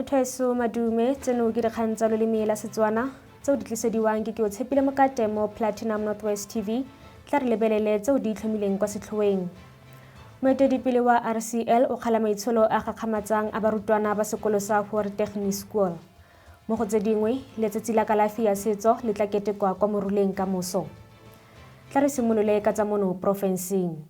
Motho madume tseno ke dikgang tsa loleme la Setswana tseo di tlisediwang ke Keotshepile Mokate mo Platinum Northwest TV. Tla re lebelele tseo di itlhomileng kwa setlhoeng. Moeteledipele wa RCL o kgala maitsholo a gakgamatsang a barutwana ba sekolo sa Hoërtegnie School. Mo go tse dingwe, letsatsi la kalafi ya setso le tla ketekwa kwa Moruleng ka moso. Tla re simolole ka tsa mono porofenseng.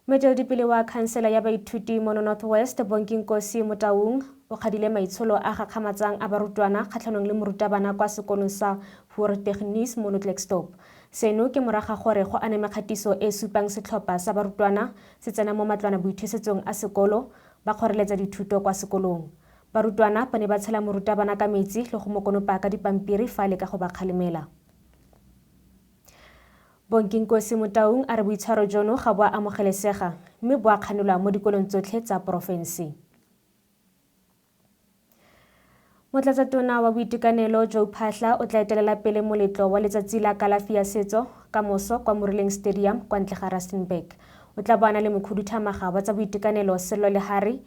Moeteledipele wa khansela ya baithuti mono North West, Bonginkosi Motaung, o kgadile maitsholo a gakgamatsang a barutwana kgatlhanong le morutabana kwa sekolong sa Hoërtegnies mono Klerksdorp. Seno ke moraga gore go aname kgatiso e supang setlhopha sa barutwana se tsena mo matlwana boithusetsong a sekolo ba kgoreletsa dithuto kwa sekolong. Barutwana ba ne ba tshela morutabana ka metsi le go mo konopa ka dipampiri fa a leka go ba kgalemela. Bonginkosi Motaung a re boitshwaro jono ga bo a amogelesega mme bo a kganelwa mo dikolong tsotlhe tsa porofense. Motlatsatona wa boitekanelo Joe Phaahla o tla etelela pele moletlo wa letsatsi la kalafi ya setso ka moso kwa Moruleng Stadium kwa ntle ga Rustenburg. O tla bo a na le mokhuduthamaga wa tsa boitekanelo Sello Lehari,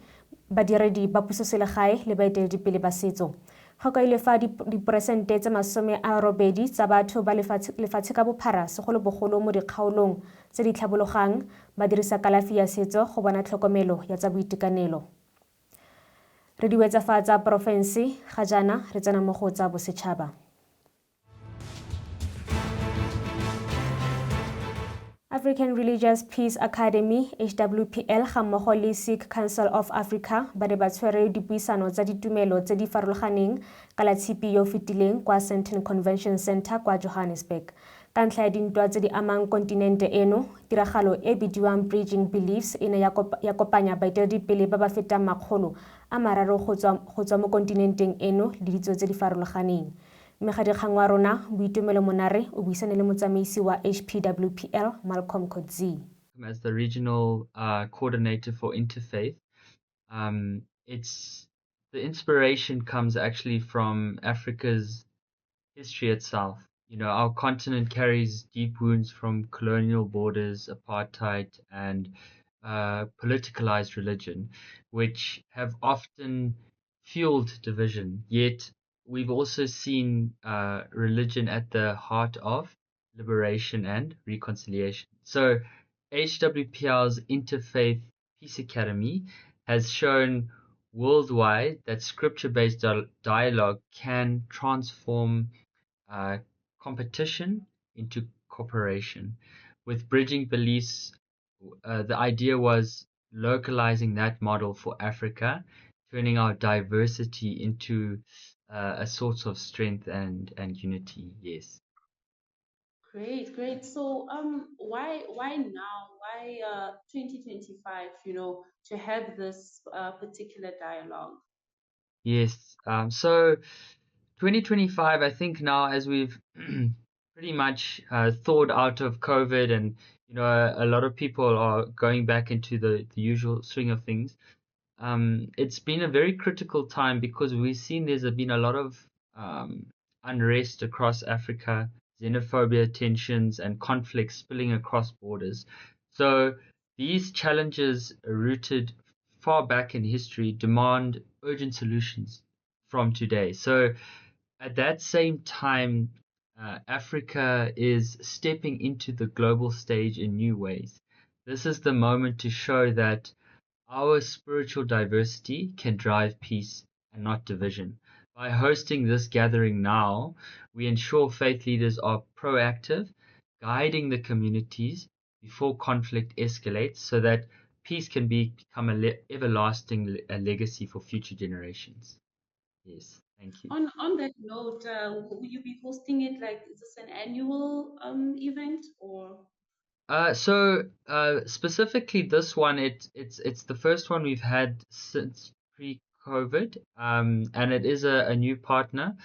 badiredi ba pusoselegae le baeteledipele ba setso. Go kailwe fa diporesente tse 80 tsa batho ba lefatshe ka bophara segolobogolo mo dikgaolong tse di tlhabologang ba dirisa kalafi ya setso go bona tlhokomelo ya tsa boitekanelo. Re di wetsa fa tsa porofense ga jaana re tsena mo go tsa bosetšhaba. African Religious Peace Academy HWPL ga mmogo le Sikh Council of Africa ba ne ba tshwere dipuisano tsa ditumelo tse di farologaneng ka la Tshipi yo fetileng kwa Sandton Convention Centre kwa Johannesburg. Ka ntlha ya dintwa tse di amang kontinente eno, tiragalo e bidiwang Bridging Beliefs e ne ya kopanya baeteledipele ba ba fetang 300 go tswa mo kontinenteng eno le ditso tse di farologaneng. Mmegadikgang wa rona Boitumelo Monare o buisane le motsamaisi wa HPWPL Malcolm Coetzee. As the regional coordinator for Interfaith, it's the inspiration comes actually from Africa's history itself. Our continent carries deep wounds from colonial borders, apartheid, and politicalized religion, which have often fueled division. Yet we've also seen religion at the heart of liberation and reconciliation. So HWPL's Interfaith Peace Academy has shown worldwide that scripture-based dialogue can transform competition into cooperation. With Bridging Beliefs, the idea was localizing that model for Africa, turning our diversity into a source of strength and unity. Yes. Great, great. So why now? Why 2025, to have this particular dialogue? Yes. So 2025, I think now as we've pretty much thawed out of COVID and, a lot of people are going back into the usual swing of things. It's been a very critical time because we've seen there's been a lot of unrest across Africa, xenophobia, tensions, and conflicts spilling across borders. So these challenges rooted far back in history demand urgent solutions from today. So at that same time, Africa is stepping into the global stage in new ways. This is the moment to show that our spiritual diversity can drive peace and not division. By hosting this gathering now, we ensure faith leaders are proactive, guiding the communities before conflict escalates so that peace can become an everlasting legacy for future generations. Yes, thank you. On that note, will you be hosting it, is this an annual event or? Specifically this one, it's the first one we've had since pre-COVID, and it is a new partner.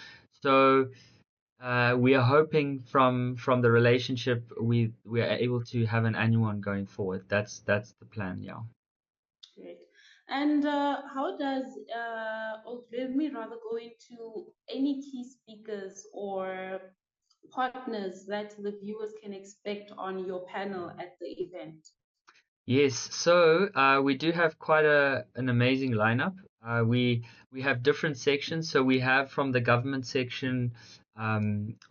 So we are hoping from the relationship we are able to have an annual one going forward. That's the plan, yeah. Great. And how does, or let me rather go into any key speakers or partners that the viewers can expect on your panel at the event? Yes, so we do have quite an amazing lineup. We we have different sections. So we have from the government section,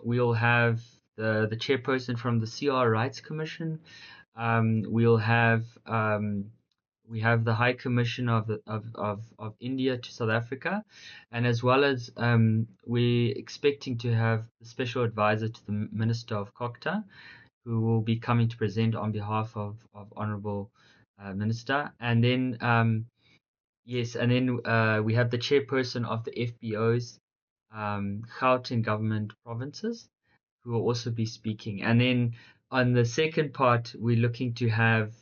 we'll have the chairperson from the CR Rights Commission. We'll have we have the High Commission of India to South Africa, and as well as we're expecting to have the special advisor to the Minister of Cogta, who will be coming to present on behalf of Honourable Minister. And then we have the chairperson of the FBOs, Gauteng government provinces, who will also be speaking. And then on the second part, we're looking to have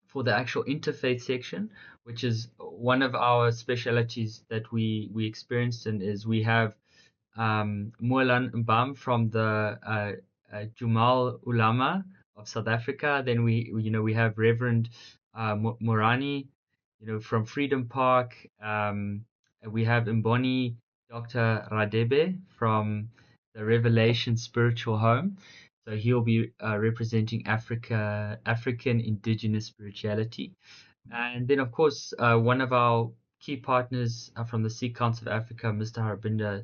for the actual interfaith section, which is one of our specialities that we experienced in, is we have Mualan Mbam from the Jumal Ulama of South Africa. Then we have Reverend Morani, from Freedom Park. We have Mboni Dr. Radebe from the Revelation Spiritual Home. So he'll be representing African indigenous spirituality. And then, of course, one of our key partners from the Sikh Council of Africa, Mr. Harbinder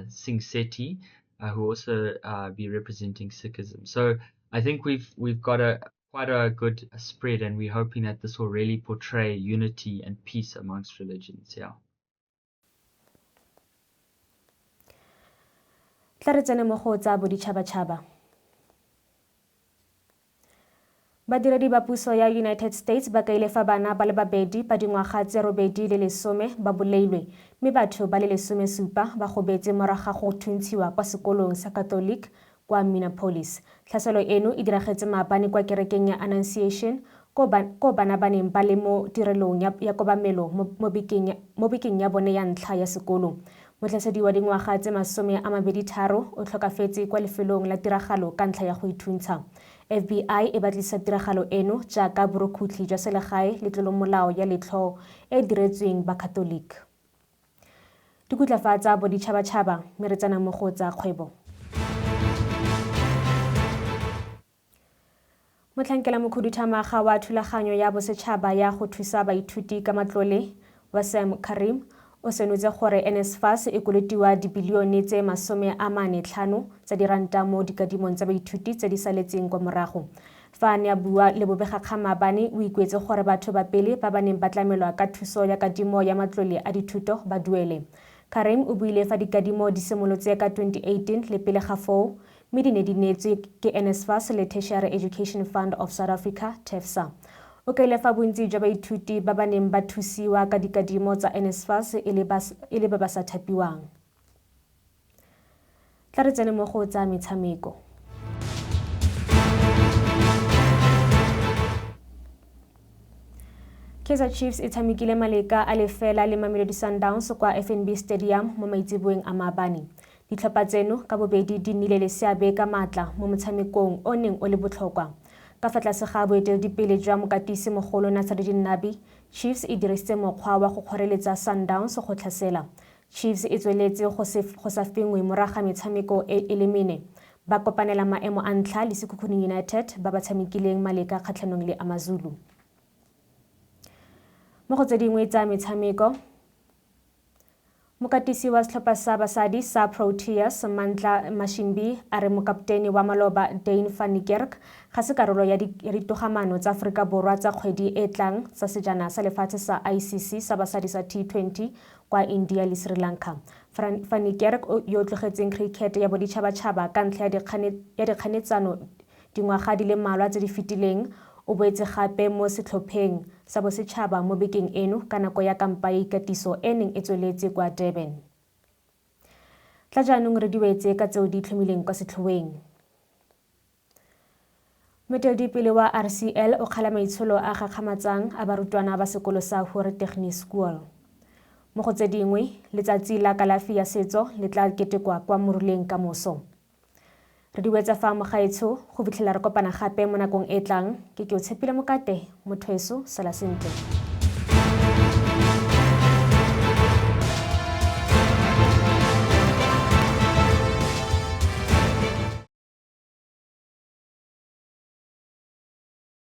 Singh Sethi, who also be representing Sikhism. So I think we've got quite a good spread, and we're hoping that this will really portray unity and peace amongst religions. Yeah. Tla re tsene mo go tsa boditšhabatšhaba. Badiredi ba puso ya United States ba kaile fa bana ba le babedi ba dingwaga tse 8 le 10 ba bolailwe, mme batho ba le 17 ba gobetse morago ga go thuntshiwa kwa sekolong sa Catholic kwa Minneapolis. Tlhaselo eno e diragetse maabane kwa kerekeng ya Annunciation ko bana ba neng ba le mo tirelong ya kobamelo mo bekeng ya bone ya ntlha ya sekolo. Motlhasedi wa dingwaga tse 23 o tlhokafetse kwa lefelong la tiragalo ka ntlha ya go ithuntsha. FBI e batlisa tiragalo eno jaaka borukhutlhi jwa selegae le tlolomolao ya letlhoo e diretsweng ba Catholic. Dikutlafa tsa boditšhabatšhaba mme re tsena mo go tsa kgwebo. Motlhankela mokhuduthamaga wa thulaganyo ya bosetšhaba ya go thusa baithuti ka matlole Wassem Karim o senotse gore NSFAS e kolotiwa dibilione tse 45 tsa diranta mo dikadimong tsa baithuti tse di saletseng kwa morago. Fa a ne a bua le bobegakgang maabane, o ikuetse gore batho ba pele ba ba neng ba tlamelwa ka thuso ya kadimo ya matlole a dithuto ba duele. Karim o buile fa dikadimo di simolotse ka 2018 le pele ga foo, mme di ne di neetswe ke NSFAS le Tertiary Education Fund of South Africa, TEFSA. O kaile fa bontsi jwa baithuti ba ba neng ba thusiwa ka dikadimo tsa NSFAS e le ba ba sa thapiwang. Tla re tsene mo go tsa metshameko. Kaizer Chiefs e tshamekile maleka a lefela le Mamelodi Sundowns kwa FNB Stadium mo maitseboeng a maabane. Ditlhopha tseno ka bobedi di nnile le seabe ka maatla mo motshamekong o neng o le botlhokwa. Ka fa tlase ga boeteledipele jwa mokatisi mogolo Nasreddine Nabi, Chiefs e dirisitse mokgwa wa go kgoreletsa Sundowns go tlhasela. Chiefs e tsweletse go sa fengwe morago ga metshameko e le mene. Ba kopanela maemo a ntlha le Sekhukhune United ba ba tshamekileng maleka kgatlhanong le AmaZulu. Mo go tse dingwe tsa metshameko, mokatisi wa setlhopha sa basadi sa Proteas Mandla Mashimbyi a re mokaptene wa maloba Dane van Niekerk ga se karolo ya ditogamaano tsa Aforika Borwa tsa kgwedi e tlang tsa sejana sa lefatshe sa ICC sa basadi sa T20 kwa India le Sri Lanka. Van Niekerk yo tlogetseng cricket ya boditšhabatšhaba ka ntlha ya dikganetsano dingwaga di le mmalwa tse di fetileng, o boetse gape mo setlhopheng sa bosetšhaba mo bekeng eno ka nako ya kampa ya ikatiso e neng e tsweletse kwa Durban. Tla jaanong re diwetse ka tseo di tlhomileng kwa setlhoeng. Moeteledipele wa RCL o kgala maitsholo a gakgamatsang a barutwana ba sekolo sa Hore Tegnies School. Mo go tse dingwe, letsatsi la kalafi ya setso le tla ketekwa kwa Moruleng ka moso. Re di wetsa fa mogaetsho go fitlhela re kopana gape mo nakong e tlang. Ke o tshepile mokate, motho eso, sala sentle.